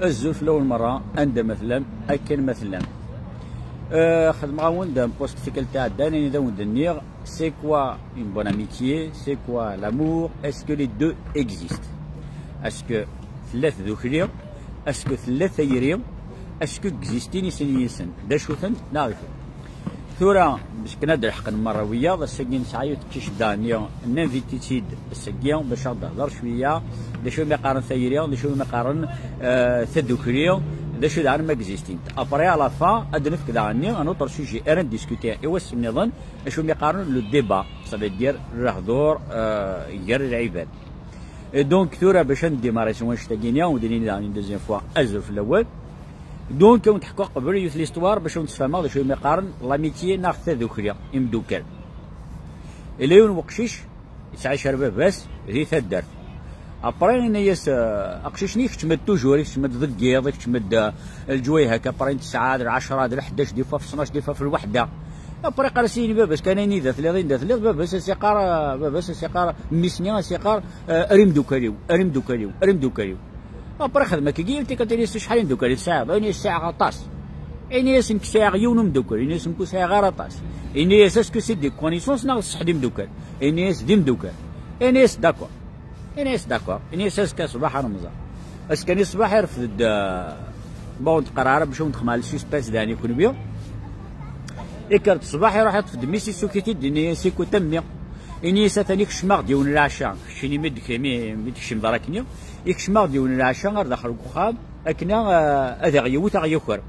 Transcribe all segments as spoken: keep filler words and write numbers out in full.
Azul fell-awen merra, anda ma tellam, akken ma tellam. Euh, xedmeɣ-awen-d un post tikkelt iɛeddan, ayen d awen-d-nniɣ, c'est quoi une bonne amitié, c'est quoi l'amour, est-ce que les deux existent? Est-ce que tella tdukli, est-ce que tella tayri, est-ce que existin isem-nsen, d acu-ten, neɣ acu? Tura, meskin ad d-leḥqen merra wiyaḍ, ass-agi nesɛa yiwet teqcict daɣen-nni, ninviti-tt-id ass-agi bac ad d-tehder cwiya d acu umi qqaren tayri, d acu umi qqaren, euh, tadukli, d acu daɣen ma existint. Après, à la fin, ad d-nefk daɣen-nni un autre sujet ara ndiscuter i wass nniḍen, acu umi qqaren le débat, ça veut dire lehdur, euh, gar lɛibad. Et donc, tura bac ad ndémarrer s wanect-agi-nni, ad d-nini daɣen une deuxième fois, azul fell-awen. Donc, ad wen-d-ḥkuɣ qbel yiwet l'histoire bac ad wen-d-sfehmeɣ d acu umi qqaren l'amitié neɣ tadukli, imdukal. Ila yiwen weqcic, yettɛic ar baba-s di taddart. Après, yenna-yas, euh, aqcic-nni, ikeččem-d toujours, ikeččem-d deg yiḍ, ikeččem-d, euh, leǧwayeh akka, après n tesɛa, d lɛecṛa, d leḥdac, des fois f ttnac, des fois f lwaḥda. Après, qqar-as yini baba-s kan ayen i da telliḍ, ayen da telliḍ, baba-s as-iqqar, euh, baba-s as-iqqar, mmi-s-nni as-iqqar, euh, ar imdukal-iw, ar imdukal-iw, ar imdukal-iw. Après, xdem akka, yal tikkelt, ini-as acḥal imdukal i tesɛiḍ? Ini-as sɛiɣ aṭas. Ini-as nekk sɛiɣ yiwen umdukal, ini-as nekk ur sɛiɣ ara aṭas. Ini-as est-ce que c'est des connaissances neɣ d ṣṣeḥ d imdukal? Ini-as d imdukal. Ini-as d'accord. Ini-as d'accord. Ini-as azekka ṣṣbeḥ ad nemẓer. Azekka-nni ṣṣbeḥ irfed-d, euh, bon, teqqar ara bac ad wen-d-xedmeɣ le suspense daɣen i kenwi. Ikker-d ṣṣbeḥ, iruḥ iṭṭef-d mmi-s, issukk-it-id, ini-as écoute a mmi. Ini-as atan ikcem-aɣ-d yiwen lɛaca, keččini mi d-, mi, mi d-tekcmeḍ ara akkenni, ikcem-aɣ-d yiwen lɛaca ar daxel n uxxam, akken, euh, ad aɣ-yewwet, aɣ-yaker.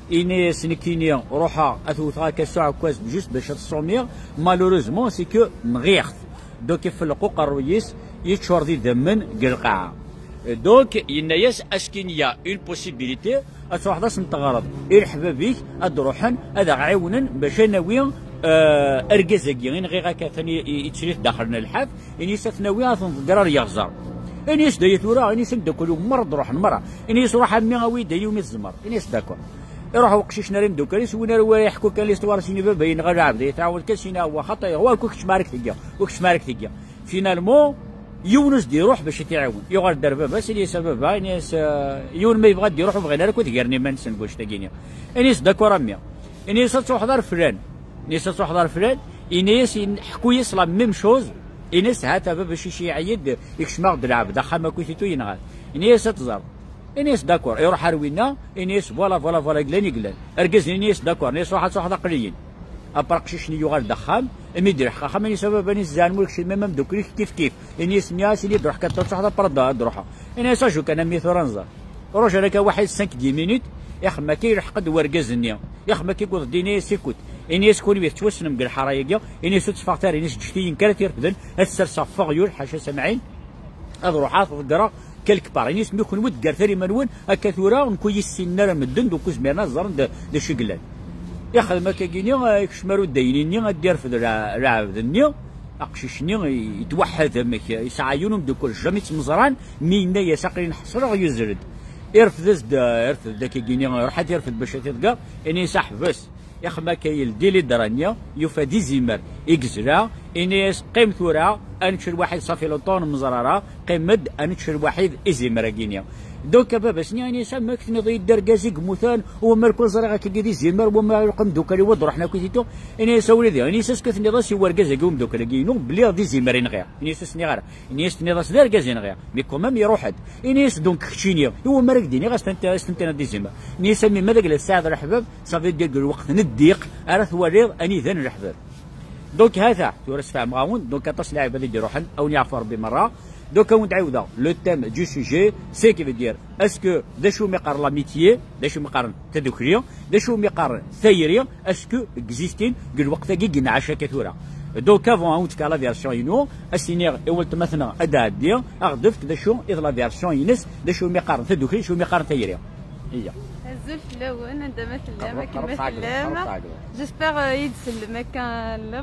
Ini-as nekkini ruḥeɣ ad t-wteɣ akka s uɛekkaz juste bac ad t-ṣṣumiɣ, malheureusement c'est que nɣiɣ-t. Donc ifelleq uqerruy-is, yeččur d idammen deg lqaɛa. Donc yenna-yas est-ce qu'il y a une possibilité ad truḥeḍ ad sen-teɣreḍ i leḥbab-ik, ad d-ruḥen ad aɣ-ɛiwnen bac ad nawi, euh, argaz-agi i nɣiɣ akka, atan i, i, yettili-t daxel n lḥaf, ini-as ad t-nawi ad t-nḍegger ar yeɣẓer. Ini-as d aya tura, ini-as ameddakel-iw merra ad d-ruḥen merra. Ini-as ruḥ a mmi awi-d ayen umi tzemreḍ. Ini-as d'accord. Iruḥ uqcic-nni ar imdukal-is, win ara wara yeḥku kan l'histoire-is, ini baba yenɣa lɛebd, ay tɛawed kan s-ini awwa xaṭi, wa ur keččem ara k-tga, ur keččem ara k-tga. Finalement, yiwen ur s-d-iruḥ bac ad t-iɛiwen. Yuɣal-d ar baba-s, ini-as a baba, ini-as, euh, yiwen ma yebɣa ad d-iruḥ ur bɣin ara akk ad gren iman-nsen deg wanect-agi-nni. Ini-as d'accord a mmi. Ini-as ad truḥeḍ ar flan. Ini-as ad truḥeḍ ar flan. Ini-as, in-, ḥku-yas la même chose. Ini-as ha-t-a baba cici iɛeyy-d, ikcem-aɣ-d lɛebd, axxam akk-it-id yenɣa-t. Ini-as ad teẓreḍ. Ini-as d'accord, iruḥ ar winna, ini-as voilà, voilà, voilà, glan i glan. Argaz-nni ini-as d'accord, ini-as ruḥ ad truḥeḍ aql-iyi-n. Après aqcic-nni yuɣal-d axxam, imi d-ilḥeq axxam, ini-as a baba, ini-as zɛan mulk cimma ma mdukkel-ik kif kif. Ini-as nniɣ-as ini-d ruḥ kan ad truḥeḍ après ad d-ruḥeɣ. Ini-as aju kan a mmi tura nẓer. Rujan akka waḥid cinq dix minutes, ixem akka ilḥeq-d wergaz-nni. Ixem akka yewweḍ-d ini-as écoute. Ini-as kunwi tettwassnem deg lḥara-agi, ini-as ur tteffɣet ara, ini-as ǧǧet-iyi nekk ara t-irefden, ad t-serseɣ f uɣyul, ḥaca samɛin, ad ruḥeɣ ad t-ḍeggreɣ quelque part. Ini-as mi kunwi d-gret ar iman-nwen, akka tura nekk ur yi-ssinen ara medden, donc ur zmiren ad ẓren d, d acu i yellan. Ixdem akkagini, ikcem ar udayni-nni, ad d-irfed lɛ-, lɛebd-nni, aqcic-nni yetweḥḥed amek, yesɛa yiwen umdukkel, jamais ttmeẓran, mi yenna-yas aql-i nḥeṣleɣ, yuzzel-d. Irfed-as-d, irfed-d akkagini, iruḥ ad t-irfed bac ad t-iḍegger, ini-as aḥbes. Ixem akka yeldi lidra-nni, yufa-d izimer i yezla, ini-as qqim tura, ad nečč lwaḥid, safi longtemps ur nemẓer ara, qqim-d ad nečč lwaḥid izimer-agi-nni. Donc a baba-s-nni, ini-as amek tenniḍ-iyi-d d argaz i yemmuten, wammer kul ẓriɣ akkagi d izimer, wammer lqem dukali wa d-ruḥen akk i titu, ini-as a wlidi, ini-as est-ce que tenniḍ-as i wergaz-agi umdukal-agi-inu belli d izimer i nɣiɣ? Ini-as ur s-nniɣ ara. Ini-as tenniḍ-as d argaz i nɣiɣ, mais quand même iruḥ-d. Ini-as donc keččini, iwumi ara k-d-iniɣ ad s-tent-, ad s-tent-tiniḍ d izimer? Ini-as a mmi ma d agla tesɛiḍ leḥbab, ça veut dire deg lweqt n ddiq ara twaliḍ anida n leḥbab. Donc ha-t-a, tura sfehmeɣ-awen, donc aṭas n lɛibad i d-iruḥen, a wen-yeɛfu Rebbi merra. Donc a wen-d-ɛiwdeɣ le thème du sujet, c'est qui veut dire, est-ce que d acu umi qqaren l'amitié, d acu umi qqaren tadukli, d acu umi qqaren tayri, est-ce que existin deg lweqt-agi i yenɛac akka tura? Donc avant a wen-d-fkeɣ la version-inu, ad s-iniɣ i weltma-tneɣ ad d-tɛeddi, ad ɣ-d-tefk d acu i d la version-ines, d acu umi qqaren tadukli, d acu umi qqaren tayri. Iya. Azul fell-awen, anda ma tellam, akken ma tellam. J'espère, euh, i d-tsellem akka.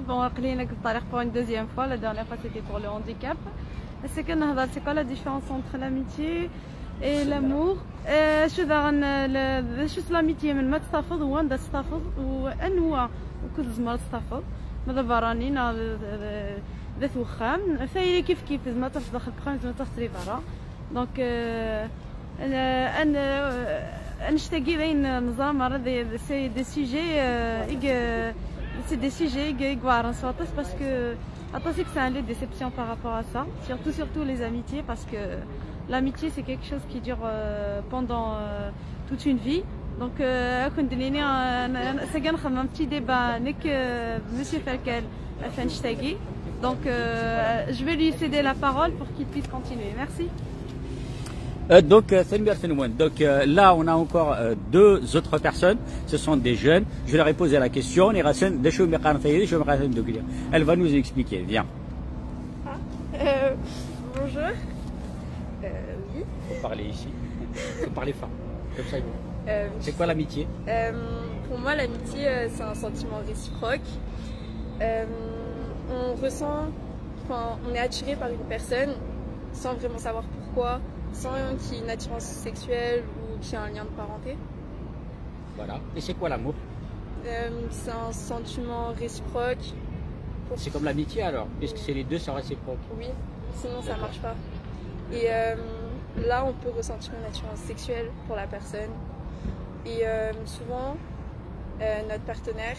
Bon, aql-i nekk deg ṭṭariq pour une deuxième fois. La dernière fois, c'était pour le handicap. Ass-a kan nehḍer, c'est quoi la différence entre l'amitié et l'amour? Euh, acu daɣen, euh, le, d acu-tt l'amitié, melmi ad tt-tafeḍ, wanda ad tt-tafeḍ, u anwa ukud tzemreḍ ad tt-tafeḍ, ma d aberrani neɣ d, d, d, d at wexxam. Tayri kif kif, tzemreḍ ad tafeḍ daxel wexxam, tzemreḍ ad tafeḍ di berra. Donc, euh, Annect-agi d ayen neẓra merra, c'est des sujets, euh, c'est des sujets i yeɛren s waṭas, parce que aṭas i yesɛan les déceptions par rapport à ça, surtout, surtout les amitiés, parce que l'amitié, c'est quelque chose qui dure, euh, pendant, euh, toute une vie. Donc, euh, ad kent-d-nini, euh, n- n- sagi ad nxemmem un petit débat, nekk, euh, Monsieur Falcal, ɣef annect-agi. Donc, euh, je vais lui céder la parole pour qu'il puisse continuer. Merci. Euh, donc, euh, tanemmirt-nwen. Donc, euh, là, on a encore euh, deux autres personnes. Ce sont des jeunes. Je leur ai posé la question. Iɣasen, d acu umi qqaren tayri, d acu umi qqaren tdukli. Elle va nous expliquer. Viens. Euh, bonjour. Euh, oui. Faut parler ici. Faut parler fort. Comme ça, ils vont. Euh, C'est quoi l'amitié? Euh, pour moi, l'amitié, euh, c'est un sentiment réciproque. Euh, on ressent, enfin, on est attiré par une personne sans vraiment savoir pourquoi, sans qu'il y ait une attirance sexuelle ou qu'il y ait un lien de parenté. Voilà. Et c'est quoi l'amour? Euh, c'est un sentiment réciproque. C'est comme l'amitié alors, puisque c'est les deux sont réciproques. Oui, sinon ça marche pas. Et euh, là, on peut ressentir une attirance sexuelle pour la personne. Et euh, souvent, euh, notre partenaire,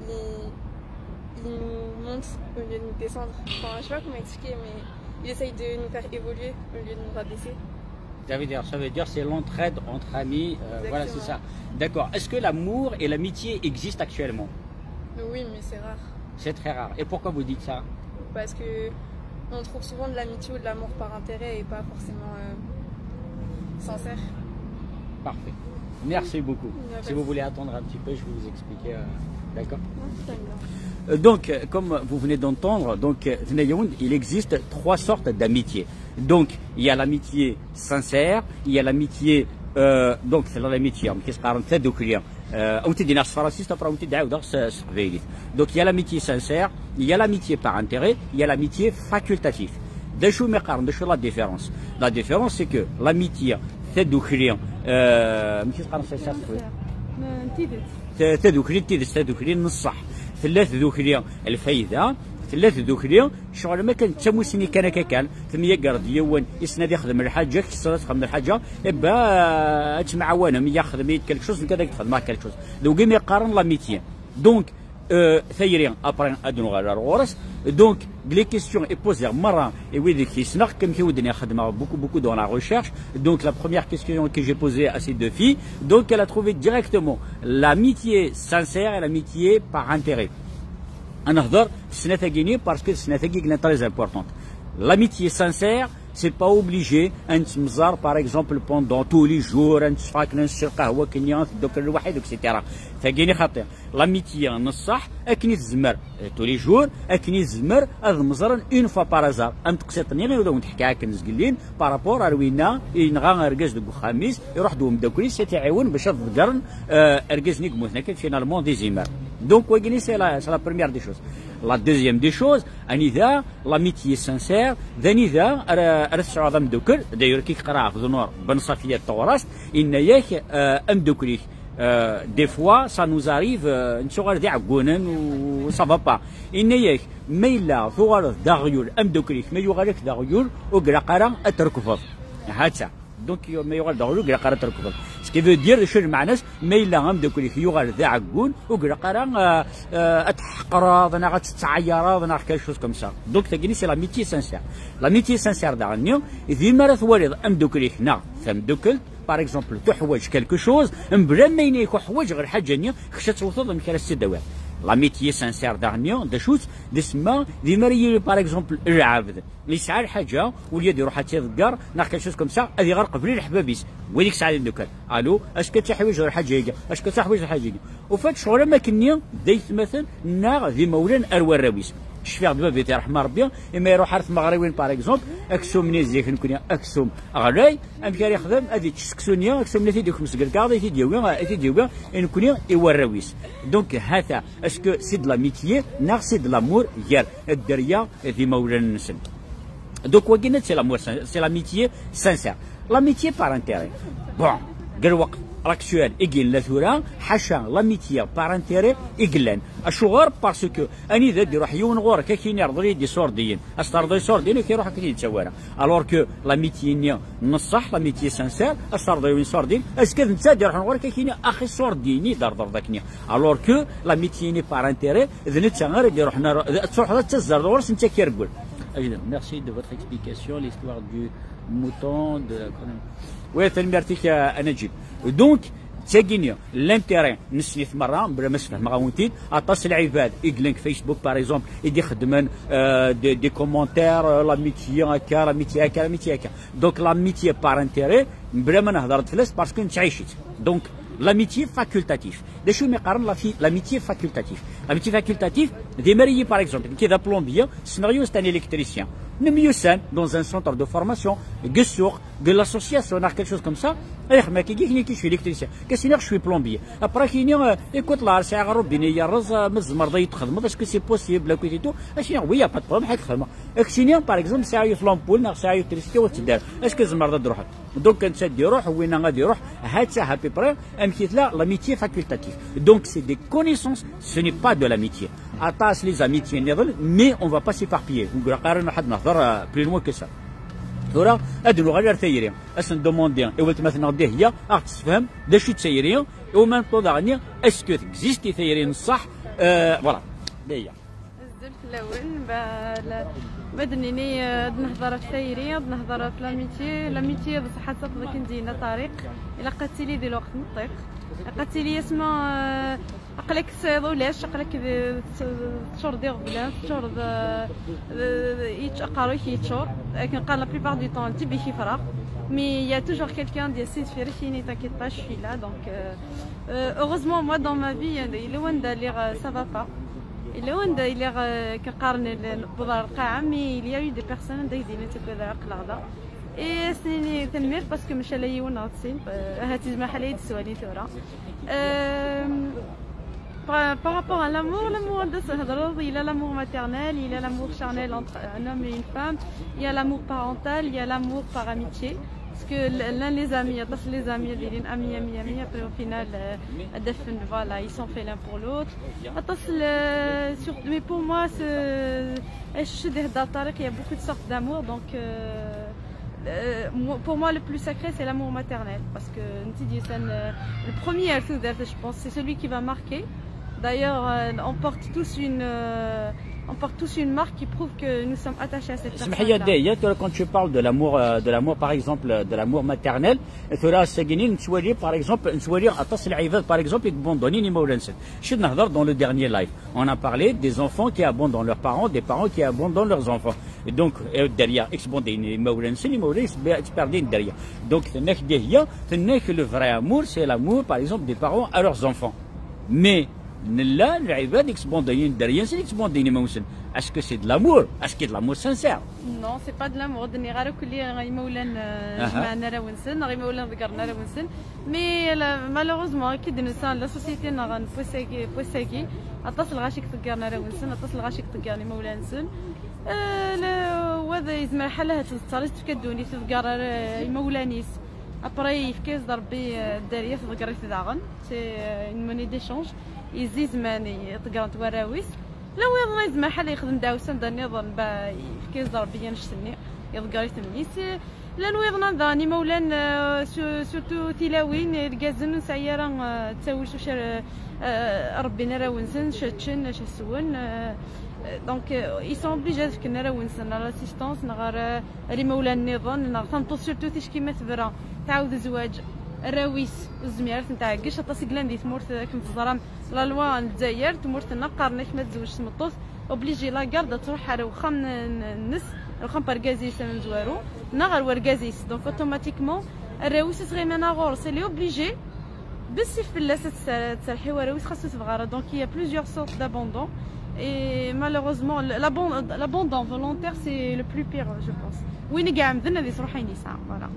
il, il nous monte au lieu de nous descendre. Enfin, je sais pas comment expliquer, mais il essaye de nous faire évoluer au lieu de nous rabaisser. Ça veut dire, ça veut dire c'est l'entraide entre amis. Euh, voilà, c'est ça. D'accord. Est-ce que l'amour et l'amitié existent actuellement? Oui, mais c'est rare. C'est très rare. Et pourquoi vous dites ça? Parce que on trouve souvent de l'amitié ou de l'amour par intérêt et pas forcément euh, sincère. Parfait. Merci beaucoup. Si vous voulez attendre un petit peu, je vais vous expliquer. Euh, d'accord? Euh, donc, euh, comme vous venez d'entendre, donc, euh, il existe trois sortes d'amitié. Donc, il y a l'amitié sincère, il y a l'amitié, euh, donc c'est l'amitié, hein, qui se parle de euh, donc il y a l'amitié sincère, il y a l'amitié par intérêt, il y a l'amitié facultative. D acu umi qqaren, d acu la différence? La différence, c'est que l'amitié tadukli, euh, amek i s-qqaren sincère s teqbaylit? Tadukli n tidet, tadukli n ṣṣeḥ. Tella tdukli lfayda, tella tdukli ccɣel am akken d tamussni kan akka kan, temyager-d yiwen, yessen ad ixdem lḥaǧa, kečč tessneḍ ad txedmeḍ lḥaǧa, eh ben, ad temɛawanem, yaxdem-iyi-d quelque chose, nekk ad ak-d-xedmeɣ quelque chose. D wigi umi qqaren l'amitié. Donc, euh, tayri, après, ad nuɣal ar ɣur-s. Donc, les questions est posées merra i wid i k-yessneɣ, comme ki widen xedmeɣ beaucoup, beaucoup dans la recherche. Donc, la première question que j'ai posée à ces deux filles, donc, elle a trouvé directement l'amitié sincère et l'amitié par intérêt. Ad nehder s snat-agi-ni, parce que snat-agi yellan très importante. L'amitié sincère, c'est pas obligé ad nettemẓar, par exemple, pendant tous les jours, ad netteffeɣ akken ad nessew lqahwa akken ad neddukel lwaḥid, et cetera. Tagi-ni xaṭi. L'amitié n ṣṣeḥ, akken i tezmer, euh, tous les jours, akken i tezmer ad mẓren une fois par hasard. Am teqsiṭ-nni i wen-d-ḥkiɣ akken zgellin, par rapport ar winna i yenɣa argaz deg uxxam-is, iruḥ-d umeddakel-is ad t-iɛiwen bac ad ḍeggren, euh, argaz-nni yemmuten akken, finalement, d izimer. Donc, wagi-ni, c'est la, c'est la première des choses. La deuxième des choses, anida l'amitié sincère, d anida ara, ara tesɛuḍ ameddakel, d'ailleurs, ki yeqra Ɛebdennur Ben Ṣafiya n Tewrast, yenna-yak, euh, ameddakel-ik, euh, des fois, ça nous arrive, euh, nettuɣal d iɛeggunen u ça va pas. Yenna-yak, ma yella tuɣaleḍ d aɣyul, ameddakel-ik ma yuɣal-ak d aɣyul, ur ilaq ara ad trekbeḍ. Ha-tt-a. Donc, ma yuɣal d aɣyul, ur ilaq ara ad trekbeḍ. Ce qui veut dire, d acu lmeɛna-s, ma yella ameddakel-ik yuɣal d aɛeggun, ur ilaq ara, euh, euh, ad t-tḥeqreḍ, neɣ ad tettɛeyyareḍ, neɣ quelque chose comme ça. Donc, tagi-ni, c'est l'amitié sincère. L'amitié sincère, daɣen-nni, dima ara twaliḍ ameddakel-ik neɣ tameddakelt, par exemple, tuḥwaǧ quelque chose, mebla ma yenna-yak uḥwaǧeɣ lḥaǧa-nni, kečč ad tewteḍ amek ara s-tt-id-tawiḍ. L'amitié sincère, daɣen-nni, d acu-tt? D asemma, dima ara yili, par exemple, lɛebd yesɛa lḥaǧa, wali ad iruḥ ad tt-iḍegger, neɣ quelque chose comme ça, ad iɣer qbel i leḥbab-is. Wid i yesɛan imeddukal. Allô, est-ce que ad tuḥwaǧeḍ lḥaǧa-agi? Est-ce que ad tuḥwaǧeḍ lḥaǧa-agi? Au fait, ccɣel am akken-nni, d aytmaten neɣ d imawlan ar warraw-is. Cfiɣ-d baba-t, iṛḥem Ṛebbi, imi iruḥ ar tmeɣriwin, par exemple, aksum-nni zik nekni, aksum ɣlay, amek ara yexdem? Ad yečč seksu-nni, aksum-nni ad t-id-yekmes deg lkaɣeḍ, ad t-id-yawi, ad t-id-yawi i nekni, i warraw-is. Donc, ha-t-a, est-ce que c'est de l'amitié neɣ c'est de l'amour gar dderya d imawlan-nsen? Donc, wagi-nni, c'est l'amour sin-, c'est l'amitié sincère. L'amitié par intérêt. Bon, deg lweqt Actuel i yella tura, ḥaca l'amitié par intérêt i yellan. Acuɣer? Parce que anida d-iruḥ yiwen ɣur-k, ad k-yini rḍel-iyi-d isurdiyen, ad s-terḍel isurdiyen, ad k-iruḥ ad k-id-ittawara. Alors que l'amitié-nni n ṣṣeḥ, l'amitié sincère, ad s-terḍel yiwen isurdiyen, azekka d netta ad d-iruḥen ɣur-k ad k-yini ax isurdiyen i d-terḍleḍ akkenni. Alors que l'amitié-nni par intérêt, d netta ara d-iruḥen ar, ad truḥeḍ ad tazzarḍ ɣur-s, netta k-ireggel. Merci de votre explication, l'histoire du mouton, de la... Oui, tanemmirt-ik a Najib. Donc, d tagini, l'intérêt n snit merra, bla ma sfehmeɣ-awen-t-id, aṭas n lɛibad i yellan deg Facebook, par exemple, i d-ixeddmen, euh, des, des commentaires, euh, l'amitié akka, l'amitié akka, l'amitié akka. Donc, l'amitié par intérêt, bla ma nehḍer-d fell-as, parce que nettɛic-itt. Donc, l'amitié facultative. D acu mi qqaren la fi-, l'amitié facultative? L'amitié facultative, d imariyi, par exemple, nekki d aplombier, ssneɣ yiwen c'est un électricien. Nemyussan dans un centre de formation, deg ssuq, deg l'association, neɣ quelque chose comme ça, ay xedmeɣ kiki, kini kiki, je suis électricien. Kasini, je suis plombier. Après, kini, euh, écoute, là, c'est un robinet, il y a rose, euh, mais je me dis, est-ce que c'est possible, là, et tout. Ah, sinon, oui, y a pas de problème, xedmeɣ. Ak sini, par exemple, sɛiɣ yiwet l'ampoule, neɣ sɛiɣ yiwet trisiti, wa tedder. Est-ce que tzemreḍ ad d-ruḥeḍ? Donc, netta ad d-iruḥ, winna ad iruḥ, ha-tt-a, à peu près, amek i tella l'amitié facultative. Donc, c'est des connaissances, ce n'est pas de l'amitié. Aṭas les amitiés nniḍen, mais on va pas s'éparpiller. Ur ilaq ara ad nehḍer, euh, plus loin que ça. Tura, ad nuɣal ar tayri. Ad sen-demandi i weltma-tneɣ Dihya, ad ɣ-tessefhem d acu d tayri, et en même temps daɣen, est-ce que existe tayri n ṣṣeḥ? Euh, voilà. Dihya. Azul fell-awen. Ba-, la-, ma d-nini, euh, ad nehḍer ɣef tayri, ad nehḍer ɣef l'amitié. L'amitié, bṣeḥ, ad tafeḍ akken d-yenna Ṭariq, ilaq ad tili di lweqt n ṭṭiq. Ilaq ad tili asma, euh, aql-ak tesɛiḍ ulac, aql-ak d-, teččureḍ iɣeblan, teččureḍ, euh, euh, yečč-, aqerru-k yeččur. Akken qqaren, la plupart du temps, lǧib-ik yefreɣ. Mais il y a toujours quelqu'un d-yessidfir-ik, yini, t'inquiète pas, je suis là. Donc, euh, euh, heureusement, moi, dans ma vie, yella wanda lliɣ, euh, ça va pas. Yella wanda lliɣ, euh, akken qqaren, l-, newweḍ ar lqaɛa, mais il y a eu des personnes anda i d-yenna ttagad aql-aɣ da. Et as-nini tanemmirt parce que maca ala yiwen neɣ d sin, euh, ahat yezmer ḥala i d-swalin tura. Euh, par, par rapport à l'amour, l'amour, anda s-, il y a l'amour maternel, il y a l'amour charnel entre un homme et une femme, il y a l'amour parental, il y a l'amour par amitié. Parce que l-, l'un les amis, aṭas les amis, ad ilin amis, amis, amis, après au final, euh, ad afen, voilà, ils sont faits l'un pour l'autre. Aṭas le, sur, mais pour moi, c'est, je suis des Tariq, il y a beaucoup de sortes d'amour, donc, euh, euh, moi, pour moi, le plus sacré, c'est l'amour maternel. Parce que, euh, le premier, je pense, c'est celui qui va marquer. D'ailleurs, euh, on porte tous une, euh, on porte tous une marque qui prouve que nous sommes attachés à cette personne-là. اسمح لي يا دايا، quand tu parles de l'amour, euh, de l'amour, par exemple, de l'amour maternel, tura ass-agi nettwali, par exemple, nettwali aṭas n lɛibad, par exemple, i yebundunun imawlan-nsen. Cid nehḍer dans le dernier live. On a parlé des enfants qui abandonnent leurs parents, des parents qui abandonnent leurs enfants. Et donc, euh, derrière, yesbundun imawlan-nsen, imawlan-nsen yesbundun derrière. Donc, tenna-k Dihya, tenna-k le vrai amour, c'est l'amour, par exemple, des parents à leurs enfants. Mais, nella, lɛibad yesbundun derrière-nsen, yesbundun imawlan-nsen. Est-ce que c'est de l'amour? Est-ce que c'est de l'amour sincère? Non, c'est pas de l'amour. D-nniɣ ara kulli imawlan, euh, jemɛen arraw-nsen, neɣ imawlan ḍeggren arraw-nsen. Mais la, malheureusement, akken i d-nsan la société-nneɣ n wass-agi, n wass-agi, aṭas n lɣaci i iḍeggren arraw-nsen, aṭas n lɣaci i iḍeggren imawlan-nsen. Euh, le, wa d yezmer ḥal ahat d ttariṣ tefka ddunit, tḍegger ara imawlan-is. Après, yefka-yas-d Rebbi, euh, dderya, tḍegger-it daɣen. C'est, euh, une monnaie d'échange. Yezzi zzman, i ḍeggrent warraw-is. La wiḍen yezmer ḥal yexdem ddeɛwessu anda nniḍen, ba, yefka-yas-d Rebbi annect-nni, iḍegger-it mmi-s. Llan wiḍen daɣen imawlan, euh, su-, surtout tilawin, irgazen ur nesɛi ara, euh, ttawil s wacu ara, euh, rebbin arraw-nsen, acu ččen, acu swen, euh, euh, donc, euh, ils sont obligés ad fken arraw-nsen ar l'assistance neɣ ar, euh, ar imawlan nniḍen, neɣ tameṭṭut surtout ticki ma tebra, tɛawed zzwaǧ, arraw-is ur tezmir ad ten-tɛeggec, aṭas i yellan di tmurt, akken teẓram, la loi n Lezzayer, tmurt-nneɣ, qqaren-ak ma tzewweǧ tmeṭṭut, obligé la garde ad truḥ ar uxxam n, n, nnes, ar uxxam n urgaz-is amezwaru, neɣ ar urgaz-is. Donc, automatiquement, arraw-is ttɣiman ɣur-s, elle est obligée, bessif fell-as ad tser-, ad tserreḥ i warraw-is, xas ur tebɣi ara. Donc, il y a plusieurs sortes d'abandon. Et malheureusement, l-, l'abon-, l'abandon volontaire, c'est le plus pire, je pense. Win i iɛemden ad yesruḥ ayen yesɛa, voilà.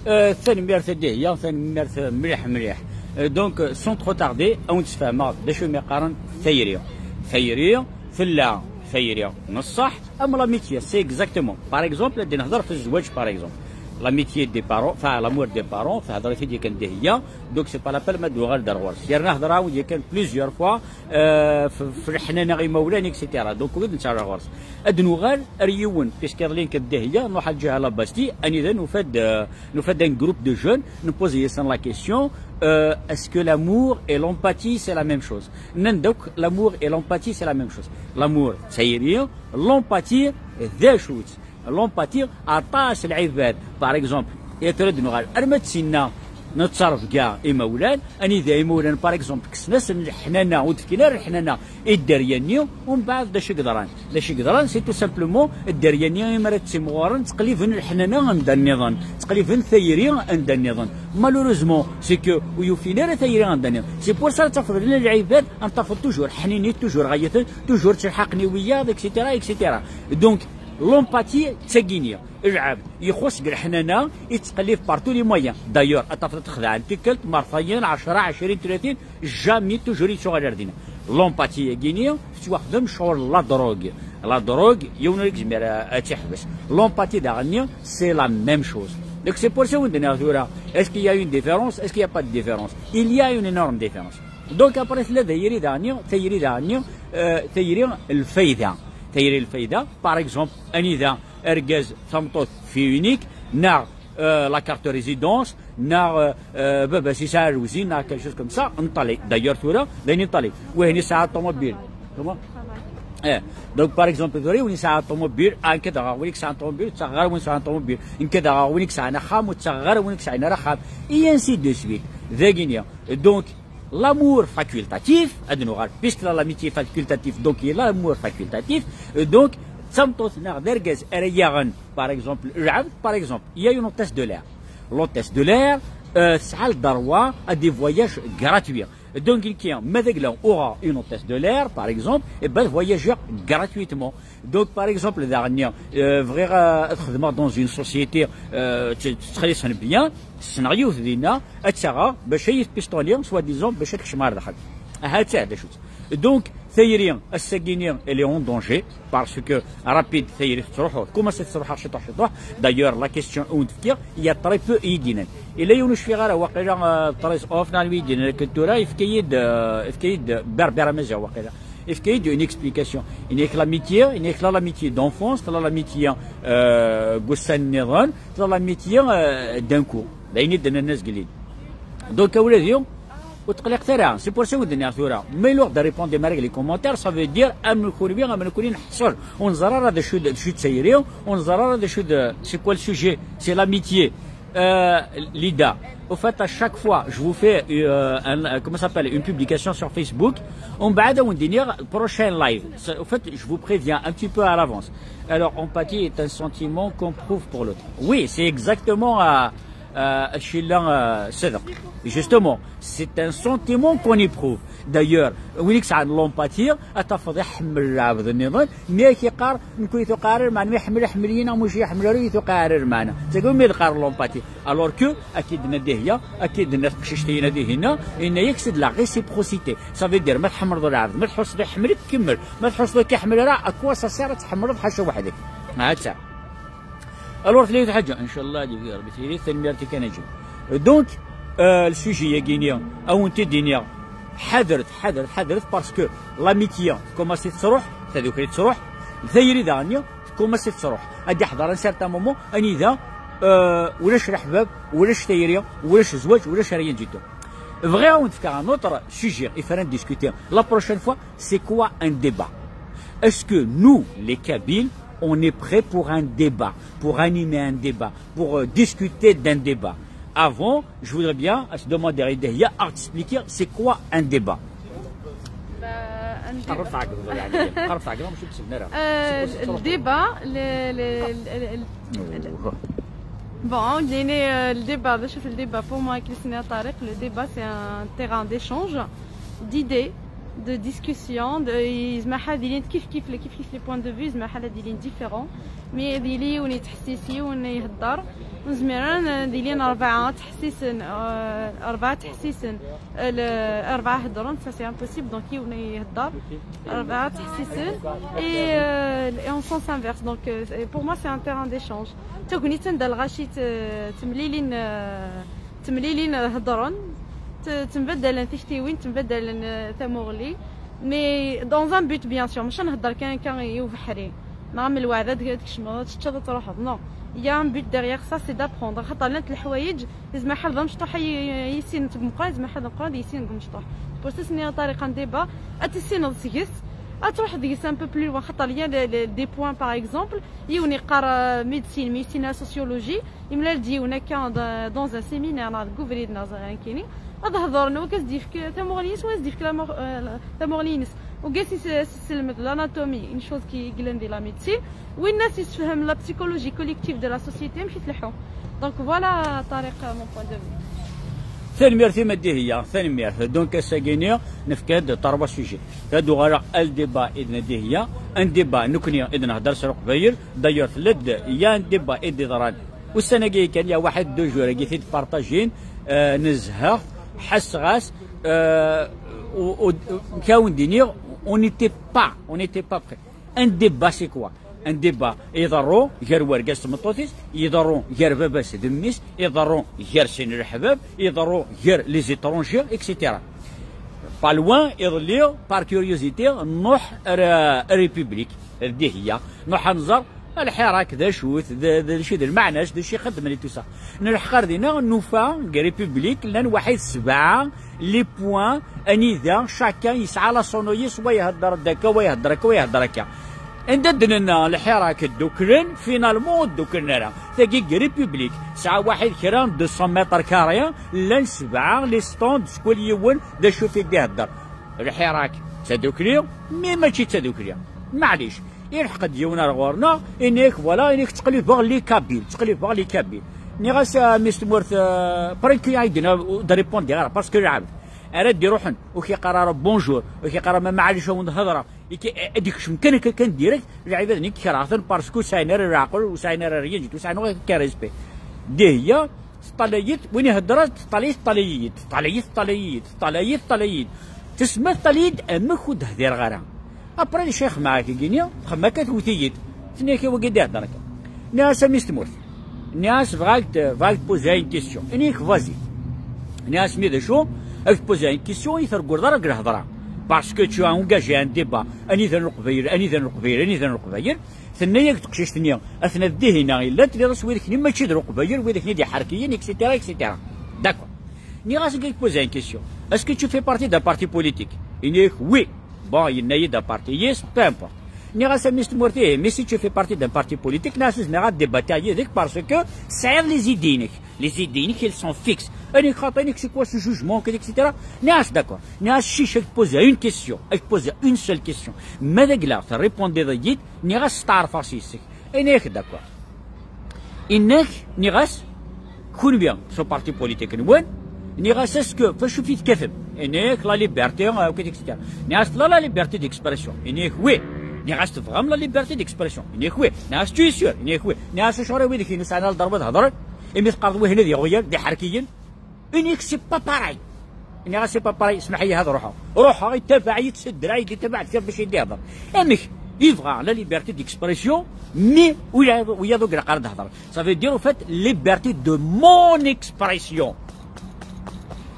Euh, tanemmirt a Dihya, tanemmirt mliḥ, mliḥ. Euh, donc, euh, sans trop tarder, ad wen-d-sfehmeɣ d acu mi qqaren tayri. Tayri, tella tayri n ṣṣeḥ, am l'amitié, c'est exactement. Par exemple, ad d-nehder ɣef zzwaǧ, par exemple. L'amitié des parents, enfin l'amour des parents, tehder-it-id yakan Dihya, donc c'est pas la peine ma d-nuɣal d ar ɣur-s. Yerna hedreɣ-awen-d yakan plusieurs fois, euh, f-, f leḥnana imawlan, et cetera. Donc ur d-nettara ɣur-s. Ad nuɣal ar yiwen, puisque iḍelli nekk d Dihya, nruḥ ad ǧiha la Bastille, anida nufa-d, euh, nufa-d un groupe de jeunes, npozi-yasen la question, euh, est-ce que l'amour et l'empathie c'est la même chose? Nnan-d akk, l'amour et l'empathie c'est la même chose. L'amour d tayri, l'empathie d acu-tt? L'empathie, aṭas lɛibad, par exemple, i tura d-nuɣal arma d tinna, nettrebga imawlan, anida imawlan, par exemple, kksen-asen leḥnana, ur d-fkin ara leḥnana i dderya-nni, umbeɛd d acu i yeḍran? D acu i yeḍran, c'est tout simplement dderya-nni imi ara ttimɣuren, ttqelliben leḥnana anda nniḍen, ttqelliben tayri anda nniḍen. Malheureusement, c'est que ur yufin ara tayri anda nniḍen. C'est pour ça tafeḍ lɛibad, ad tafeḍ toujours ḥninin, toujours ɣayaten, toujours ttelḥaqen i wiyaḍ, et cetera, et cetera. Donc, l'empathie d tagini. Lɛebd ixuṣ deg leḥnana, yettqellib par tous les moyens. D'ailleurs, ad tafeḍ ad t-xedɛen tikkelt, mertayen, ɛecra, ɛecrin, tlatin, jamais, toujours yettuɣal ar dinna. L'empathie-agi-nni tettwaxdem ccɣel la drogue. La drogue, yiwen ur yezmir a, ad tt-iḥbes. L'empathie daɣenni, c'est la même chose. Donc c'est pour ça wen-d-nniɣ tura, est-ce qu'il y a une différence? Est-ce qu'il n'y a pas de différence? Il y a une énorme différence. Donc après tella tayri daɣenni, tayri daɣenni, euh, tayri lfayda. Tayri lfayda, par exemple, anida argaz, tameṭṭut, fille unique, neɣ, euh, la carte de résidence, neɣ, euh, euh, baba-s yesɛa lewzin, neɣ quelque chose comme ça, nṭali. D'ailleurs tura d ayen nṭali. Wihin yesɛa ṭumubil. Comment? Eh. Donc par exemple tura win yesɛa ṭumubil, ah, nekk ad aɣeɣ win yesɛan ṭumubil, ur ttaɣeɣ ara win yesɛan ṭumubil. Nekk ad aɣeɣ win yesɛan axxam, ur ttaɣeɣ ara win yesɛan ara axxam. Et ainsi de suite. Dagini. Donc, l'amour facultatif, ad nuɣal, puisque l'amitié facultative, donc il y a l'amour facultatif, euh, donc, d tameṭṭut neɣ d argaz ara yaɣen, par exemple, lɛebd, par exemple, il y a une hôtesse de l'air. L'hôtesse de l'air, euh, tesɛa le droit à des voyages gratuits. Donc, nekki, ma d agla uɣeɣ une hôtesse de l'air, par exemple, et ben, voyager gratuitement. Donc, par exemple, daɣenni, euh, bɣiɣ, euh, ad xedmeɣ dans une société, euh, tt-, ttxelliṣen bien, ssneɣ yiwet dinna, ad tt-aɣeɣ, bac ad yi-tpistoli, soi-disant, bac ad kecmeɣ ar daxel. Aha, d ta, d acu-tt. Donc, tayri, ass-agi-ni, elle est en danger, parce que rapide, tayri tettruḥu, tkumaṣi tettruḥ, ciṭuḥ, ciṭuḥ. D'ailleurs, la question i wen-d-fkiɣ, il y a très peu i yi-d-yennan. Ila yiwen ur cfiɣ ara, waqila, euh, très off, neɣ wi yi-d-yennan akken tura, yefka-yi-d, euh, yefka-yi-d, euh, Berbère Amaziɣ, waqila. Yefka-yi-d une explication. Yenna-yak l'amitié, yenna-yak tella l'amitié d'enfance, tella l'amitié, euh, n wussan nniḍen, tella l'amitié, euh, d'un coup. D ayen i d-nnan azgel-in. Donc, a wladi, ur tqelliqet ara. C'est pour ça i wen-d-nniɣ tura. Ma yella ur ɣ-d-répondem ara deg les commentaires, ça veut dire, am kunwi, am nekni neḥṣel. Ur neẓri ara d acu d, d acu d tayri, ur neẓri ara d acu d, c'est quoi le sujet? C'est l'amitié. Euh, Lida, au fait, à chaque fois, je vous fais, euh, un, euh, comment ça s'appelle, une publication sur Facebook. Umbeɛd, à un dernier prochain live. Ça, au fait, je vous préviens un petit peu à l'avance. Alors, empathie est un sentiment qu'on prouve pour l'autre. Oui, c'est exactement, euh, euh, Sheila, euh, Sedq. Justement, c'est un sentiment qu'on éprouve. D'ailleurs, win i yesɛan l'empathie, ad tafeḍ iḥemmel lɛebd nniḍen, mi ak-iqqar, nekk ur yi-tuqiɛ ara lmeɛna, ma iḥemmel, iḥemmel-iyi, neɣ ma ur yi-iḥemmel ara, ur yi-tuqiɛ ara lmeɛna. D tagi umi d-qqaren l'empathie. Alors que, akka i d-tenna Dihya, akka i d-tenna teqcict-agi-nni dihin, yenna-yak c'est de la réciprocité. Ça veut dire, ma tḥemmleḍ lɛebd, ma tḥusseḍ iḥemmel-ik, kemmel. Ma tḥusseḍ ur k-iḥemmel ara, à quoi ça sert ad tḥemmleḍ ḥaca weḥd-k? Ha-tt-a. Alors, tella lḥaǧa, inchallah, ad yefk Rebbi tayri, tanemmirt-ik a Naǧib. Donc, euh, le sujet-agi-nni, a wen-t-id-iniɣ, ḥadret, ḥadret, ḥadret, parce que l'amitié, tkumaṣi tettruḥ, tadukli tettruḥ, tayri daɣenni, tkumaṣi tettruḥ. Ad d-iḥḍer un certain moment, anida, euh, ulac leḥbab, ulac tayri, ulac zzwaǧ, ulac rien du tout. Bɣiɣ a wen-d-fkeɣ un autre sujet, il faudra en discuter. La prochaine fois, c'est quoi un débat? Est-ce que nous, les Kabyles, on est prêt pour un débat, pour animer un débat, pour, euh, discuter d'un débat? Avant, je voudrais bien, euh, demander à Dihya à expliquer c'est quoi un débat. Bah, un débat. قرب تعقد، يعني، قرب تعقد، مش بسم الله. Euh, le débat, le, le, le, le, bon, يعني, euh, le débat, باش نشوف le débat, pour moi, كي سميها طارق, le débat, c'est un terrain d'échange d'idées, de discussion, de, yezmer ad ilin kif kif, kif kif les points de vue, yezmer ad ilin différents, mais ad yili yiwen yettḥessis, yiwen ihedder, nezmer ad ilin rebɛa ttḥessisen, euh, rebɛa ttḥessisen, euh, le, rebɛa heddren, ça c'est impossible, donc yiwen ihedder, rebɛa ttḥessisen, et, euh, et en sens inverse, donc, euh, c'est- pour moi c'est un terrain d'échange. Tagnit anda lɣaci t-, temlilin, euh, ttemlilin, heddren, t-, ttembaddalen tiktiwin, ttembaddalen, euh, tamuɣli, mais dans un but bien sûr, mačči ad nhedder kan akka i ubeḥri, neɣ am lweɛda ad tkecmeḍ, ad teččeḍ, ad truḥeḍ, non. Il y a un but derrière ça, c'est d'apprendre, xaṭer llant leḥwayeǧ yezmer ḥal d amecṭuḥ ay, ay yissin deg umeqqran, yezmer ḥal d ameqqran d yissin deg umecṭuḥ. Pour ça, s-nniɣ Ṭariq, un débat, ad tissineḍ seg-s, ad truḥeḍ deg-s un peu plus loin, xaṭer il y a le, le, des points par exemple, yiwen yeqqar, euh, médecine, mi yessin la sociologie, imlal-d yiwen akka d-, dans un séminaire neɣ deg ubrid neɣ ẓriɣ nekkini, ad hedren, wa ad s-d-yefk tamuɣli-ines, wa ad s-d-yefk la mor-, euh, la, tamuɣli-ines. Wa ad s-, s-, yesselmed l'anatomie, une chose qui yellan di la médecine. Winna ad s-yessefhem la psychologie collective de la société, amek i tleḥḥu. Donc voilà, Tariq, euh, mon point de vue. Tanemmirt-im a Dihiya, tanemmirt. Donc ass-agi-nni nefka-d trois sujets. Ad uɣaleɣ al débat i d Dihiya, un débat nekkni i d-nehder s Leqbayel. D'ailleurs tella-d, il y a un débat i d-iḍran ussan-agi kan, il y a waḥed deux jours-agi t-id-partajin, euh, nezha, ḥesseɣ-as, euh, u-, u-, amek ara wen-d-iniɣ, on n'était pas, on n'était pas prêt. Un débat, c'est quoi? Un débat iḍerru gar wergaz d tmeṭṭut-is, iḍerru gar baba-s d mmi-s, iḍerru gar sin leḥbab, iḍerru gar les étrangers, et cetera. Pas loin, iḍelli, par curiosité, nruḥ ar, ar République, ar Dihiya, nruḥ ad nẓer lḥirak d acu-t, d, d, d acu d lmeɛna-s, d acu ixeddmen et tout ça. Nruḥ ɣer dinna, nufa deg République llan waḥid sebɛa les points anida chacun yesɛa la sono-is, wa ihedder-d akka, wa ihedder akka, wa ihedder akka. Anda d-nenna lḥirak dduklen, finalement ur dduklen ara. Tagi deg République, tesɛa waḥid kra deux cents mètres carrés, llan sebɛa les stands, s kul yiwen d acu t-id-ihedder. Lḥirak d tadukli, mais mačči d tadukli. Maɛlic, ilḥeq-d yiwen ar ɣur-neɣ, ini-ak, voilà, ini-ak ttqellibeɣ les Kabyles, ttqellibeɣ les Kabyles. Nniɣ-as, a mmi-s n tmurt, euh, prenez-le, d répondre, parce que lɛebd ara d-iruḥen, ur k-iqqar ara bonjour, ur k-iqqar ara ma maɛlic a wen-d-hedreɣ, ad ikcem kan akka kan direct, lɛibad-nni kerheɣ-ten parce que ur sɛin ara leɛqel, ur sɛin ara rien du tout, ur sɛin ara kan respect. Dihiya, teṭṭalay-it, win ihedder-as teṭṭalay-it, teṭṭalay-iyi-d, teṭṭalay-iyi-d, teṭṭalay-iyi-d, teṭṭalay-iyi-d. Tesma teṭṭalay-iyi-d, amek ur d-hdireɣ ara. Après, les chefs ma ak-id-iniɣ, txemmem akka tewwet-iyi-d. Tenna-k i wagi d-ihedder akka. Nniɣ-as a mmi-s n tmurt. Nniɣ-as bɣiɣ ad, bɣiɣ ad poser une question. Ini-k vas-y. Nniɣ-as mi d acu, ad poser une question, i terguleḍ ara deg lhedra. Parce que tu as engagé un débat. Anida n Leqbayel, anida n Leqbayel, anida n Leqbayel. Tenna-yak teqcict-nni, atna d Dihiya i llant, nniɣ-as wid-nni mačči d Leqbayel, wid-nni d iḥerkiyen, et cetera, et cetera. D'accord. Nniɣ-as, je pose une question. Est-ce que tu fais partie d'un parti politique? Ini-k oui. Bon, yenna-yi-d aparti, yes, peu importe. Nniɣ-as a mmi-s n tmurt, eh, mais si tu fais partie d'un parti politique, nniɣ-as zemreɣ ad débattiɣ yid-k parce que tesɛiḍ les idées-inek. Les idées-inek, elles sont fixes. Ini-k xaṭi, ini-k c'est quoi ce jugement, et cetera. Nniɣ-as d'accord. Nniɣ-as cic, ad k-poser une question, ad k-poser une seule question. Ma d agla terrépondiḍ-iyi-d, nniɣ-as steɛṛfeɣ s yes-k. Ini-k d'accord. Ini-k, nniɣ-as, kunwi s uparti politique-nwen, nniɣ-as, est-ce que, f acu i tekkatem? Ini-k la liberté, euh, et cetera. Nniɣ-as tella la liberté d'expression. Ini-k oui. Nniɣ-as tebɣam la liberté d'expression. Ini-k oui. Nniɣ-as tu es sûr? Ini-k oui. Nniɣ-as acuɣer i wid-ik-inu sɛan lderba ad hedren, imi teqqareḍ wihin d iɣyal, d iḥerkiyen? Ini-k c'est pas pareil. Nniɣ-as c'est pas pareil, smeḥ-iyi ad ruḥeɣ. Ruḥeɣ, itabaɛ-iyi-d s ddreɛ, i d-itabaɛ-d kra bac i d-ihder. Amek? Yebɣa la liberté d'expression, mais wiyaḍ, wiyaḍ ur ilaq ara ad hedren. Ça veut dire, au fait, liberté de mon expression.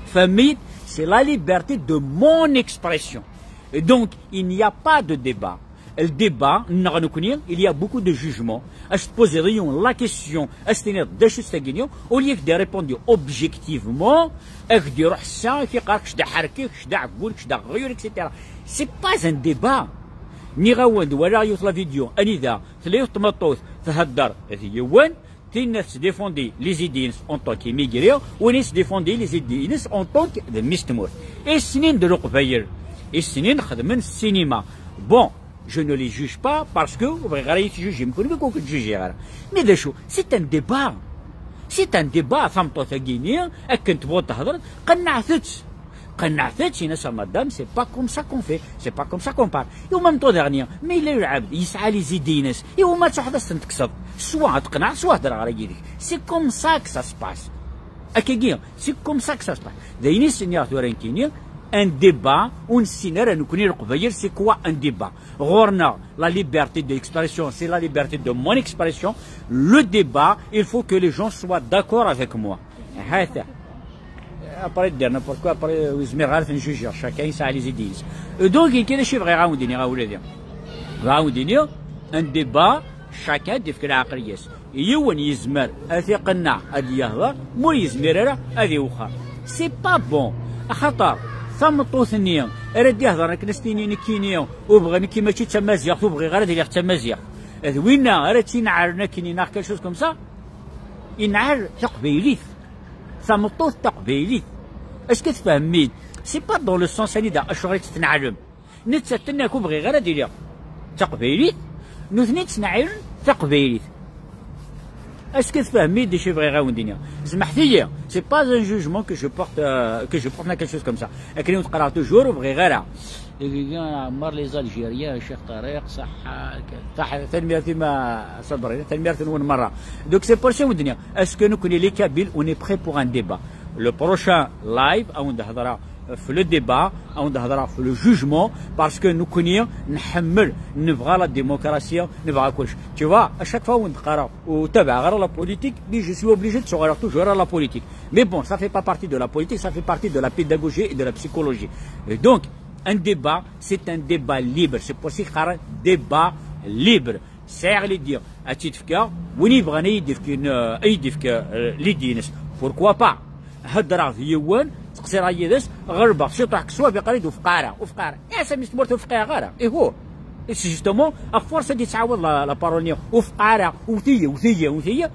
Fahmi, c'est la liberté de mon expression. Et donc, il n'y a pas de débat. Le débat, neɣ nekkni, il y a beaucoup de jugements. Ad s-tpoziḍ yiwen la question, ad s-tiniḍ d acu-tt tagi-nni, au lieu que de répondre objectivement, ad k-d-iruḥ ssa, ad k-iqqar kečč d aḥerki, kečč d aɛeggun, kečč d aɣyul, et cetera. C'est pas un débat. Nniɣ-awen-d, walaɣ yiwet la vidéo, anida tella yiwet tmeṭṭut thedder d yiwen, tinna tettdéfendi les idées-ines en tant qu'immigré, win yettdéfendi les idées-ines en tant que d mmi-s n tmurt. I ssnin d Leqbayel, i ssnin xedmen ssinima. Bon, je ne les juge pas parce que ur bɣiɣ ara yi-tjujim, kenwi ur ken-ttjujiɣ ara. Mais d acu, c'est un débat. C'est un débat, tameṭṭut-agi-nni, akken tebɣuḍ tehder, qennɛet-tt. Qennɛet-tt, in-as a madame, c'est pas comme ça qu'on fait, c'est pas comme ça qu'on parle. Et en même temps dernier, mais il est le abd, yesɛa les idées-ines. Et au moins tṣuḥeḍ ad s-tent-tekkseḍ. Soit ad teqneɛ, soit ad ddreɣ yid-k. C'est comme ça que ça se passe. Akkagi, c'est comme ça que ça se passe. D ayen i s-nniɣ tura nekkini, un débat, ur nessin ara nekkni Leqbayel, c'est quoi un débat? Ɣur-neɣ, la liberté d'expression, c'est la liberté de mon expression. Le débat, il faut que les gens soient d'accord avec moi. Hata. Après, dire n'importe quoi, après, ur zmireɣ ara ad ten-jugeɣ, chacun yesɛa les idées. Donc, il y a des chiffres à dire, à dire. Un débat, chacun défend la. Yiwen yezmer ad t-iqenneɛ ad yehḍer, ma ur yezmir ara ad iwexxer. C'est pas bon. Axaṭer tameṭṭut-nni ara d-iheḍren akken ad s-tini nekkini ur bɣiɣ, nekki mačči d tamaziɣt, ur bɣiɣ ara ad iliɣ d tamaziɣt. D winna ara tt-inɛaren akken neɣ quelque chose comme ça, inɛer taqbaylit. Tameṭṭut taqbaylit. Est-ce que tfehmem-iyi? C'est pas dans le sens anida acuɣer i tt-tneɛlem. Nettat tenna-k ur bɣiɣ ara ad iliɣ d taqbaylit, nutni ttneɛɛilen taqbaylit. Est-ce que tfehmem-iyi d acu i bɣiɣ ad wen-d-iniɣ? Smeḥt-iyi, c'est pas un jugement que je porte, euh, que je porte, quelque chose comme ça. Akken i wen-qqareɣ toujours, ur bɣiɣ ara. Dagi ɛemmer les Algériens, Cheikh Tariq, ṣaḥḥa, ṣaḥḥa, tanemmirt-im a Sabri, tanemmirt-nwen merra. Donc c'est pour ça i wen-d-nniɣ, est-ce que nekkni les Kabyles, on est prêt pour un débat? Le prochain live, a wen-d-hedreɣ ɣef le débat, a wen-d-hedreɣ ɣef le jugement, parce que nekkni nḥemmel, nebɣa la démocratie, nebɣa kullec. Tu vois, à chaque fois wen-d-qqareɣ ur ttabaɛeɣ ara la politique, mais je suis obligé de suɣaleɣ toujours à la politique. Mais bon, ça fait pas partie de la politique, ça fait partie de la pédagogie et de la psychologie. Et donc, un débat, c'est un débat libre. C'est pour ça i qqaren débat libre. Sɛiɣ l'idée, ad tt-id-fkeɣ, win yebɣan ad yi-d-ifk, euh, ad yi-d-ifk, euh, l'idée-ines. Pourquoi pas? Heddreɣ d yiwen, ttqesireɣ yid-s, ɣelbeɣ ciṭuḥ deg ṣṣwab, iqqar-iyi-d ur fqeɣ ara, ur fqeɣ ara. Iɛsa mi s-tmurt ur fqeɣ ara. Ihu. C'est justement, à force ad yettɛawad la, la parole-nni, ur fqeɣ ara, wwet-iyi, wwet-iyi, wwet-iyi,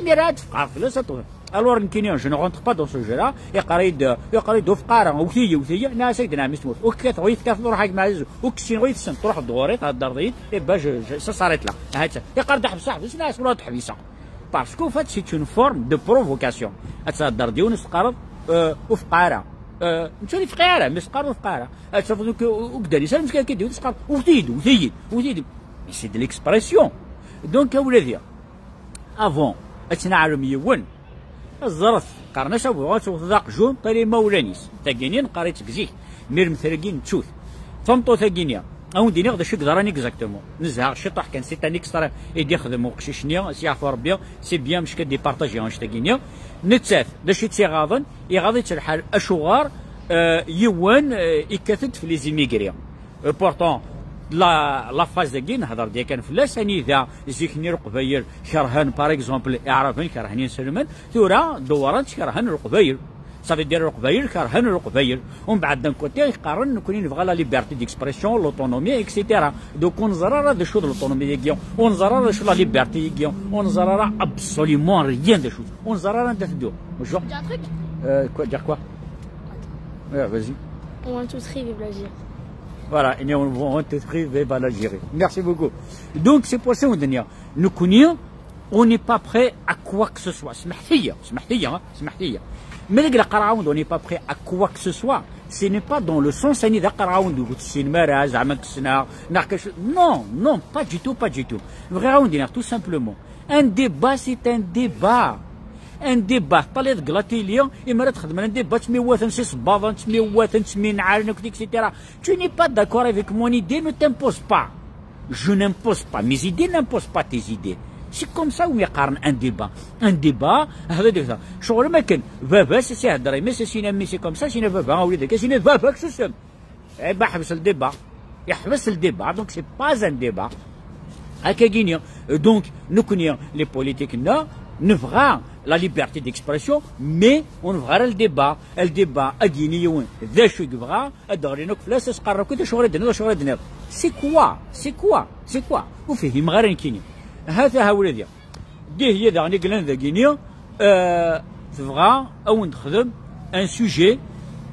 imir ad fqeɣ fell-as, ad Alors, nekkini, je ne rentre pas dans ce jeu-là. Iqqar-iyi-d, iqqar-iyi-d ur fqeɣ ara, wwet-iyi, wwet-iyi. Nniɣ-as, ak-d nɛem isem-ur. Ur k-kkateɣ ur yi-tefkiḍ, ruḥ a gma Ɛziz. Ur k-ssineɣ ur yi-tessneḍ, truḥeḍ ɣur-i, thedreḍ-iyi-d, eh ben, je, je, ça s'arrête là. Ha-tt-a. Iqqar-d ḥbes, ḥbes, nniɣ-as ur ad ḥbiseɣ. Parce qu'en fait, c'est une forme de provocation. Ad thedreḍ d yiwen, ad s-teqqareḍ, euh, ur fqeɣ ara. Euh, netta ur yefqeɛ ara, mais teqqareḍ ur fqeɣ ara. Ad tafeḍ ur k-, ur k-d-rris ara, meskint akka d yiwen, teqqareḍ, wwet-iyi-d, wwet-iyi-d. Mais c'est de l'expression. Donc, a wladi, avant, ad tneɛlem yiwen, ẓret, qqaren-as abɣu ad tewteḍ aqjun, ṭal imawlan-is. Tagini neqqar-itt seg zik, mi rem tragi nettu-t. Tameṭṭut-agini, a wen-d-iniɣ d acu i yeḍran exactement. Nezha ciṭuḥ kan, c'est un extrait i d-ixdem uqcic-nni, s yeɛfu Rebbi, c'est bien, mecka d-ipartaji annect-agini. Nettat, d acu i tt-iɣaḍen? Iɣaḍ-itt lḥal, acuɣer, euh, yiwen, euh, ikkat-d f les immigrés. Et pourtant, la, la phase-agi, nehder-d yakan fell-as, anida zik-nni Leqbayel kerhen, par exemple, Iɛraben, kerhen inselmen, tura dewwren-tt kerhen Leqbayel. Ça veut dire Leqbayel kerhen Leqbayel. Umbeɛd, d'un côté, qqaren nekkni nebɣa la liberté d'expression, l'autonomie, et cetera. Donc, ur neẓri ara d acu d l'autonomie-agi, ur neẓri ara d acu la liberté-agi, ur neẓri ara absolument rien d acu. Ur neẓri ara anda teddu. Bonjour. Dire un truc? Euh, quoi, dire quoi? Ouais, vas-y. On one, two, three, vive l'Algérie. Voilà, et on one, two, three, vive l'Algérie. Merci beaucoup. Donc, c'est pour ça, on dit, nekkni, on n'est pas prêt à quoi que ce soit. Smeḥt-iyi, smeḥt-iyi, hein, smeḥt-iyi. Mais les gars, on n'est pas prêt à quoi que ce soit. Ce n'est pas dans le sens, anida qqareɣ-awen-d ur tessinem ara, zeɛma kksen-aɣ, neɣ quelque chose. Non, non, pas du tout, pas du tout. Bɣiɣ-awen-d-iniɣ, tout simplement. Un débat, c'est un débat. Un débat, teṭṭaliḍ deg la télé, imi ara txedmen un débat, ttmiwaten s isebbaḍen, ttmiwaten, ttminɛalen akk, et cetera. Tu n'es pas d'accord avec mon idée, ne t'impose pas. Je n'impose pas, mes idées n'impose pas tes idées. C'est comme ça umi qqaren un débat. Un débat, hada d-, ccɣel am akken, baba-s, s ihedder imi-s, s ina mmi-s, c'est comme ça, s ina baba, a wlidi, s ina baba-k, susem. Eh ben, ḥbes le débat. Yeḥbes le débat, donc c'est pas un débat. Akkagini. Donc, nekkni, les politiques, non, nebɣa la liberté d'expression, mais ur nebɣi ara le débat. Le débat, ad d-yini yiwen d acu i yebɣa, ad d-ɣlin akk fell-as, ad s-qqaren akk d acu ara d-tenniḍ, acu ara d-tenniḍ. C'est quoi? C'est quoi? C'est quoi? Ur fhimeɣ ara nekkini. Hata ha wladi. Dihiya daɣen i yellan dagini, euh, tebɣa a wen-d-texdem un sujet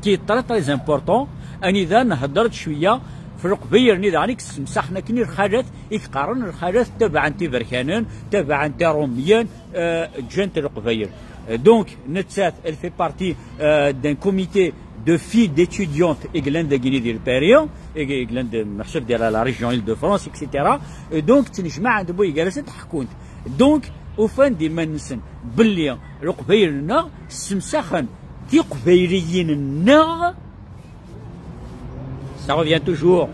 qui est très, très important, anida nhedder-d cwiya f Leqbayel-nni daɣen i yessemsaxen akken i lxalat, i yeqqaren lxalat tabaɛent iberkanen, tabaɛent iṛumyen, euh, ǧǧant Leqbayel. Euh, donc, nettat, elle fait partie, euh, d'un comité de filles d'étudiantes i yellan dagini di Lpari, i yellan de, meḥsub di la, la région Île-de-France, et cetera. Et donc, ttnejmaɛent wway gar-asent ḥekkun-t. Donc, ufan-d iman-nsen belli Leqbayel-nneɣ ssemsaxen tiqbayliyin-nneɣ. Ça revient toujours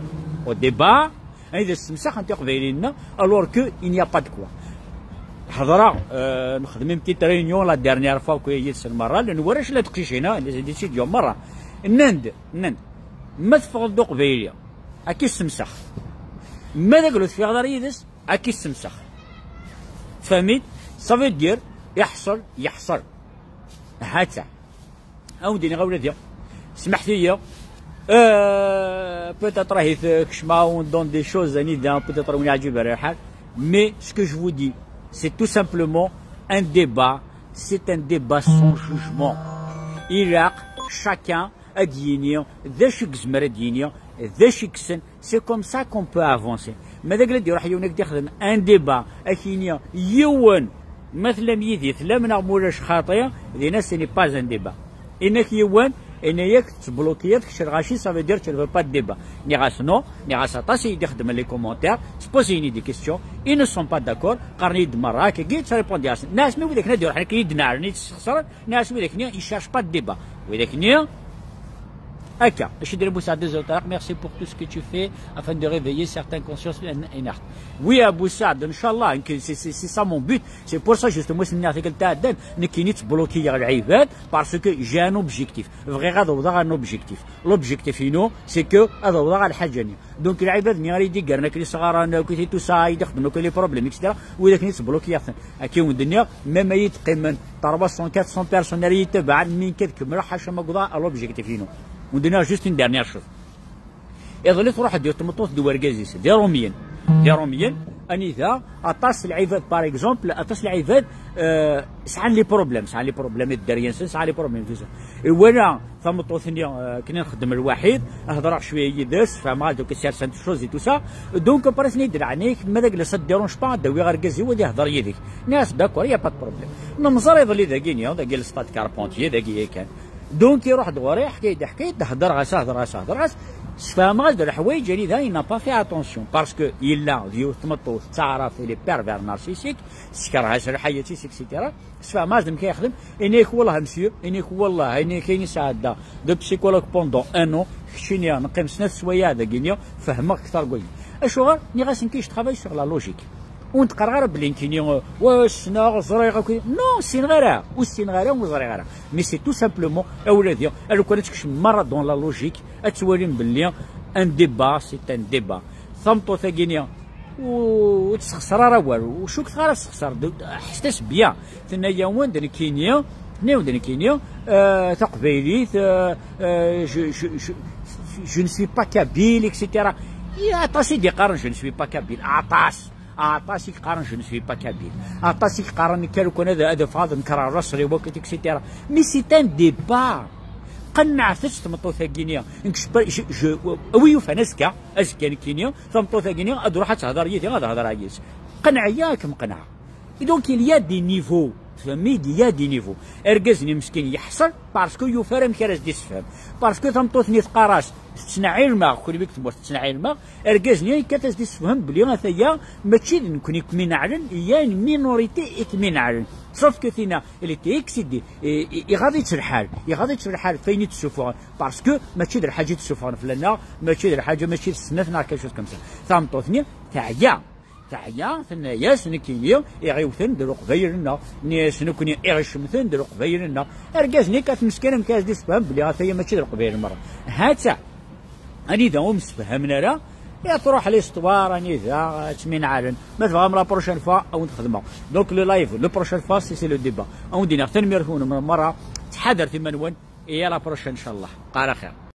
au débat. Anida ssemsaxen tiqbayliyin-nneɣ, alors que il n'y a pas de quoi. Ḥeḍreɣ, euh, nexdem une petite réunion la dernière fois, ku yid-sen merra, llan warrac la teqcicin, hein, les étudiants merra. Nnan-d, nnan-d, ma teffɣeḍ d uqbayli, ad k-issemsax. Ma d aglu teffiɣeḍ ar yid-s, ad k-issemsax. Tfehmit? Ça veut dire, iḥṣel, iḥṣel. Ha-tt-a. Awen-d-iniɣ a wladi, smaḥet-iyi. Euh, peut-être ahi tkecmeɣ-awen dans des choses anida peut-être ur wen-yeɛǧib ara lḥal. Mais ce que je vous dis, c'est tout simplement un débat. C'est un débat sans jugement. Ilaq chacun ad d-yini d acu i yezmer ad d-yini, d acu i yessen. C'est comme ça qu'on peut avancer. Ma d agla d-iruḥ yiwen ad d-ixdem un débat, ad k-yini yiwen, ma tellam yid-i, tellam neɣ ma ulac xaṭi, dinna ce n'est pas un débat. Inna-k yiwen, inna-yak tettblokiyeḍ kečč lɣaci, ça veut dire tu ne veux pas de débat. Nniɣ-as non, nniɣ-as aṭas i yi-d-ixedmen les commentaires, sposent-iyi-d des questions, ils ne sont pas d'accord, qqaren-iyi-d merra akkagi, ttrépondiɣ-asen. Nniɣ-as mi widak-nni ad d-iruḥen akken i d-neɛren, i d-sxeṣren, nniɣ-as widak-nni, ils cherchent pas de débat. Widak-nni, akka, Cidri Boussaïd, désolé, merci pour tout ce que tu fais afin de réveiller certaines consciences. Oui, Abou Saad, Inch'Allah, c'est, c'est, c'est ça mon but. C'est pour ça, justement, c'est une affaire que t'as donné, nekkini ttblokiyeɣ lɛibad, parce que j'ai un objectif. Bɣiɣ ad awḍeɣ un objectif. L'objectif-inu, c'est que ad awḍeɣ ɣer lḥaǧa-nni. Donc, lɛibad-nni ara yi-d-iggaren akken isɣaren, akk tout ça, i d-ixeddmen akk les problèmes, et cetera. Widak-nni ttblokiyeɣ-ten. Akka i wen-d-nniɣ, même ay d-qqimen trois cents, quatre cents personnes ara yi-tabɛen, mi nekk ad kemmleɣ, ḥaca ma wwḍeɣ à l'objectif-inu. Wen-d-nniɣ juste une dernière chose. Iḍelli truḥ-d yiwet tmeṭṭut d wergaz-is, d Iṛumyen. D Iṛumyen, anida aṭas lɛibad, par exemple, aṭas lɛibad, euh, sɛan les problèmes, sɛan les problèmes i dderya-nsen, sɛan les problèmes, tout ça. Iwala tameṭṭut-nni, euh, akken nxeddem lwaḥid, hedreɣ cwiya yid-s, fehmeɣ-as donc certaines choses et tout ça. Donc, après, tenna-yi-d leɛnaya-k, ma d agla ça te dérange pas, ad d-awiɣ argaz-iw ad ihder yid-k. Nniɣ-as, d'accord, y a pas de problème. Nemẓer iḍelli dagi-nni, dagi le stade Carpentier, dagi yakan. Donc, iruḥ-d ɣur-i, ḥkay-d, ḥkay-d, hedreɣ-as, hedreɣ-as, hedreɣ-as. Sfehmeɣ-as-d leḥwayeǧ anida il n'a pas fait attention, parce que yella d yiwet tmeṭṭut d taɛrabt, elle est pervers narcissique, teskerh-as lḥayat-is, et cetera. Sfehmeɣ-as-d amek ara yexdem, ini-ak, wallah, monsieur, ini-ak, wallah, ini-ak, ayen i sɛeddaɣ de psychologue pendant un an, keččini neqqim snat swayeɛ dagi-nni, fehmeɣ kter n wayen. Acuɣer? Nniɣ-as, nekk, je travaille sur la logique. Ur n-d-qqareɣ ara belli nekkini, euh, wa ssneɣ, ẓriɣ akk. Non, ssineɣ ara, ur ssineɣ ara, ur ẓriɣ ara. Mais c'est tout simplement, a wladi, a lukan ad tkecmem merra dans la logique, ad twalim belli un débat, c'est un débat. Tameṭṭut-agi-nni, ur, ur tesxeṣer ara awal, ur cukkeɣ ara tesxeṣer, d-, ḥesset-as bien. Tenna-yawen-d nekkini, tenna-yawen-d nekkini, euh, taqbaylit, euh, euh, je, je, je, je ne suis pas kabyle, et cetera. I aṭas i d-iqqaren, je ne suis pas kabyle. Aṭas, aṭas i yeqqaren, je ne suis pas kabyle. Aṭas i yeqqaren, nekk lukan ad, ad ffɣeɣ ad nekreɣ laṣel-iw akk, et cetera. Mais c'est un débat. Qennɛet-tt tmeṭṭut-agi-nni. Nekk, je, je, je, a wi yufan azekka, azekka nekkini, tameṭṭut-agi-nni, ad ruḥ ad tehder yid-i, ad hedreɣ yid-s. Qenɛeɣ-kem, qenɛeɣ. Et donc, il y a des niveaux. Tfehmem-iyi-d, il y a des niveaux. Argaz-nni meskin yeḥṣel parce que yufa ara amek ara s-d-issefhem. Parce que tameṭṭut-nni teqqar-as, tettneɛɛilem-aɣ, kenwi deg tmurt tettneɛɛilem-aɣ. Argaz-nni yekkat-as-d issefhem belli ataya mačči d nekkni i kem-ineɛlen, il y a une minorité i kem-ineɛlen. Sauf que tinna, elle était excédée, i, i, iɣaḍ-itt lḥal, iɣaḍ-itt lḥal f ayen i d-tessuffɣen. Parce que mačči d lḥaǧa i d-tessuffɣen fell-aneɣ, mačči d lḥaǧa, mačči d ssnat neɣ quelque chose comme ça. Tameṭṭut-nni teɛya. Teɛya, tenna-yas, nekkini iɣ-iwten d leqbayel-nneɣ. Nni-as, nekkni iɣ-icemten d leqbayel-nneɣ. Argaz-nni, kat meskin, amek ara s-d-issefhem belli ataya mačči d leqbayel merra. Ha-tt-a. Anida ur msefhamen ara, i truḥ l'histoire, anida ttminɛalen. Ma tebɣam la prochaine fois, a wen-t-xedmeɣ. Donc le live, la prochaine fois, c'est, c'est le débat. A wen-d-iniɣ tanemmirt-nwen merra, ttḥadaret iman-nwen, et à la prochaine, inchallah. Qal axir.